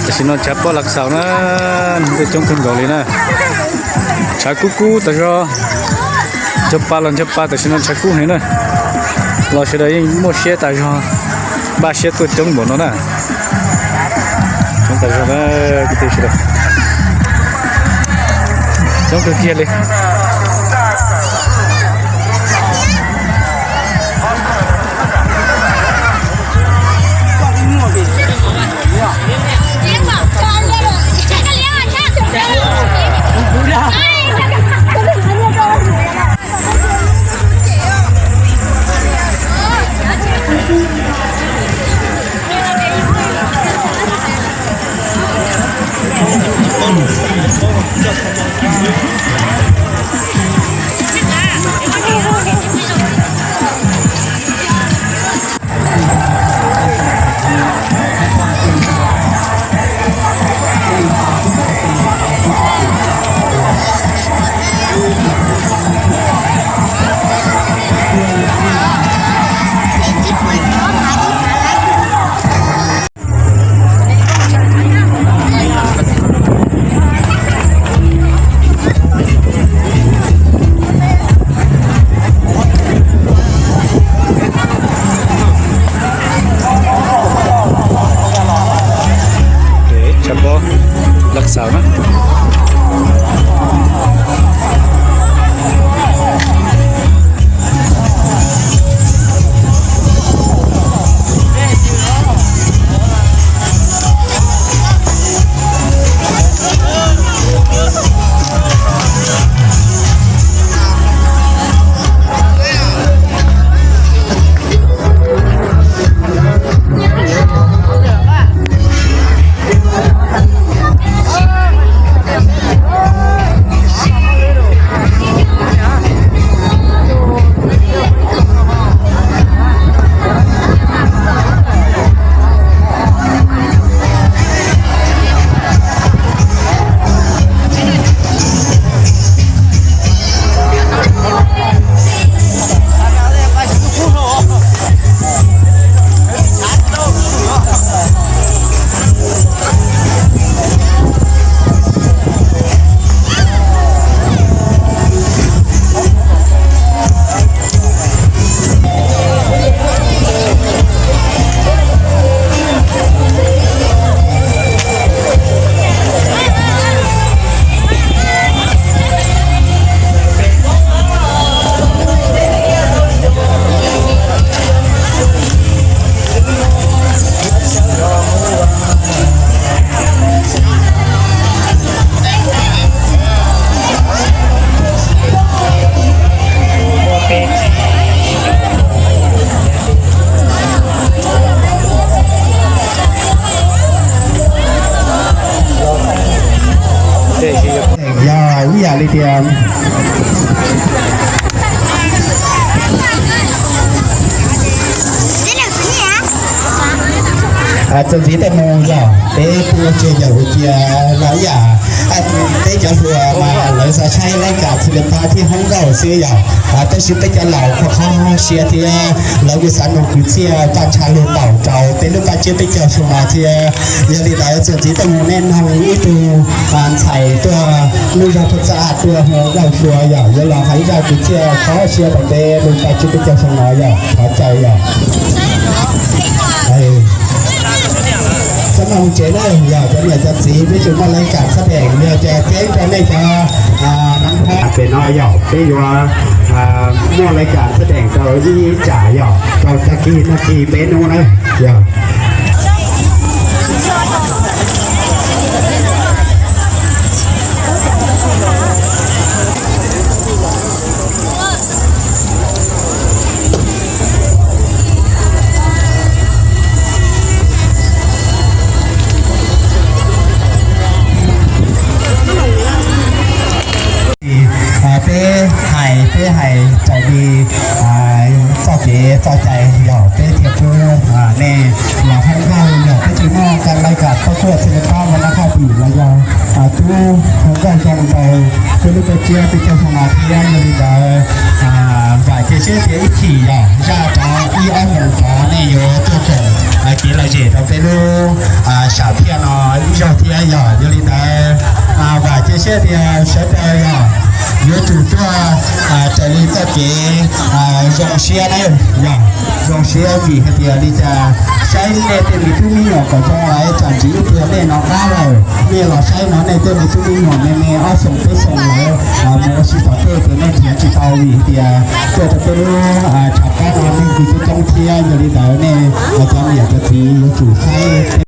Tam sim no tshav pob lav xaus na, tuaj coob kawg nkaus li na. Tshav kub kub tas zog, ncho pa los ncho pa, tam sim no tshav kub heev na. Los sawv daws yeej muaj siab tas zog, npaj siab tuaj coob npaum no na. Coob tas zog na, kwv tij sawv daws. Coob kawg kiag li. Tshav pob lav xaus na. Yog ib yam li tias txuas ntxiv tej mus yog peb kuj tseg yog ua cia los ib yam peb cov hluas mas lawv xav saib laib kam txhia li pab thiab hoob nkauj xwb yog, tab sis peb cov laus kho qhov siab thiab lawv kuj xav noog kwv txhiaj paj ntsha lug taum rau peb lub paj tsiab peb caug xyoo no thiab. Yog li ntawd txuas ntxiv tej mus nej noog ib tug ntxhais tuaj lub zog tuaj txaj tuaj hu nkauj xyuas yog yuav los hais ib zaj kwv txhiaj qhov siab rau peb lub paj tsiab peb caug xyoo no yog thov caw yog. Xab noog tsev na yog cov niam cov txiv peb tsuas muaj laib kam xab deem yog ces peb rau nej cov nab peb no yog peb yuav muaj laib kam xab deem rau ib tsam yog rau tag kis tag kis peb hnub na yog. Peb hais peb hais raws li txoj kev txoj cai yog peb thiaj pub nej los hoob nkauj yog peb tsis muaj ka laij kam pab kuaj txhia li pab ua nab qhaj pim los yog tub hoob nkauj zoo rau peb lub paj tsiab peb caug xyoo no thiab. Yog li ntawd vam cia siab tias ib chim yog zaj rov ib ob moos tod nej yuav tuaj koom kev lom zem rau peb lub sam thiaj no ib Yog, yog li ntawd, vam cia siab tias sawv daws yog yuav tsum tuaj raws li txoj kev zoo siab na, yog zoo siab vim hais tias li cas saib nej tej me tub me nyuam kom zoo lawm, tsam ntsis ib pliag nej nov qab lawm, nej los saib no nej tej me tub me nyuam me me ob xyoos peb xyoos lawm mus ua si tom tej ces nej nrhiav tsis tau vim tias tuaj rau peb lub tshav pob no neeg kuj coob coob thiab. Yog li ntawd nej cov niam cov txiv yuav tsum saib.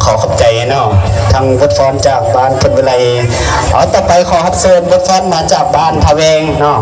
Qhov khov cai no, thaj vab fon tsaam baan Phoos Vis Lais. Ob, tau pais qhov hab xwm vab fon mas tsaam baan Tha Vees no.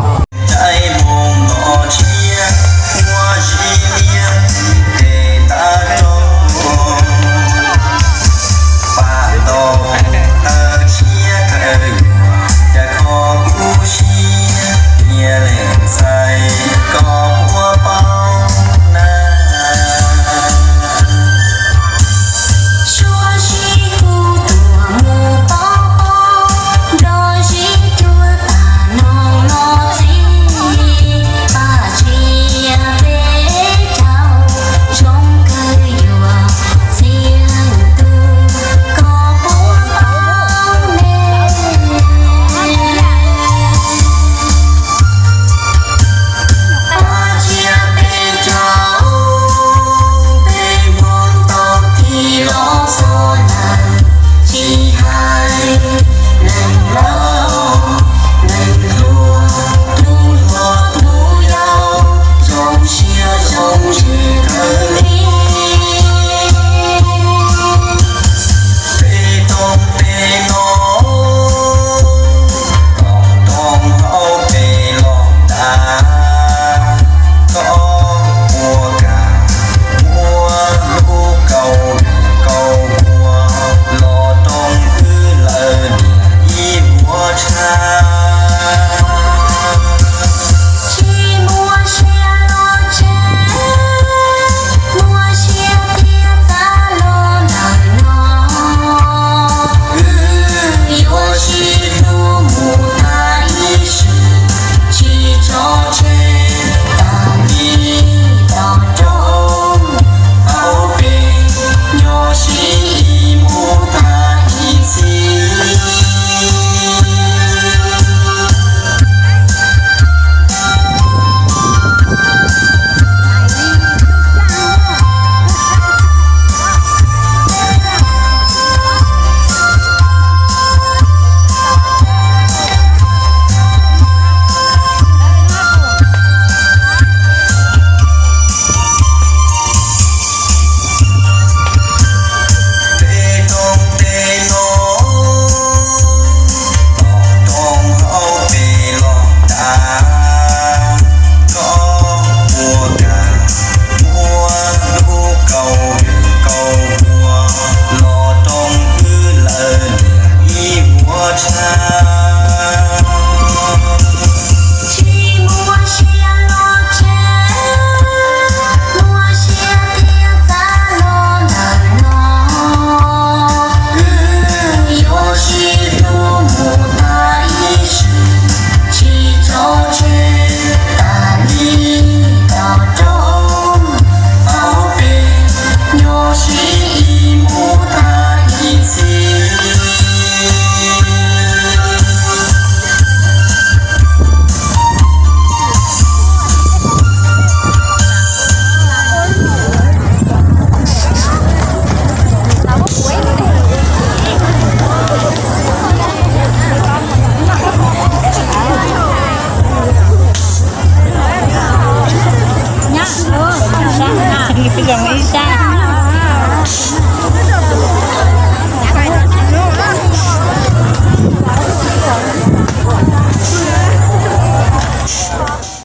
Zoo ib sab.